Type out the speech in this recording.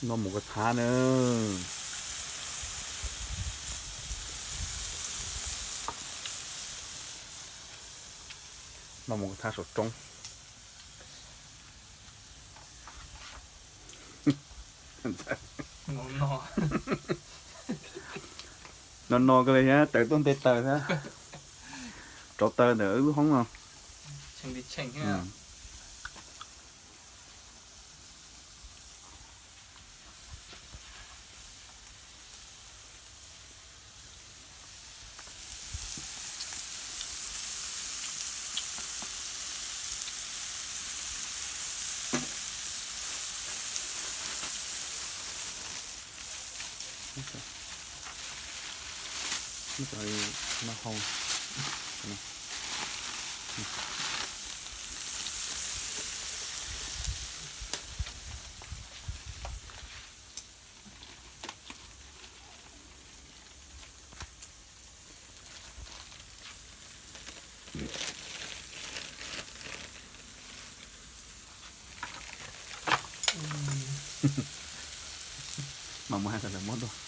Noj mus kuv thab na. Noj mus kuv thab saum roob. No no kawg li thiab, tawm tuaj nte taws thiab. Rauv taws ntawm wb lub hoob no. Mas mus hais kom lawv muab dua.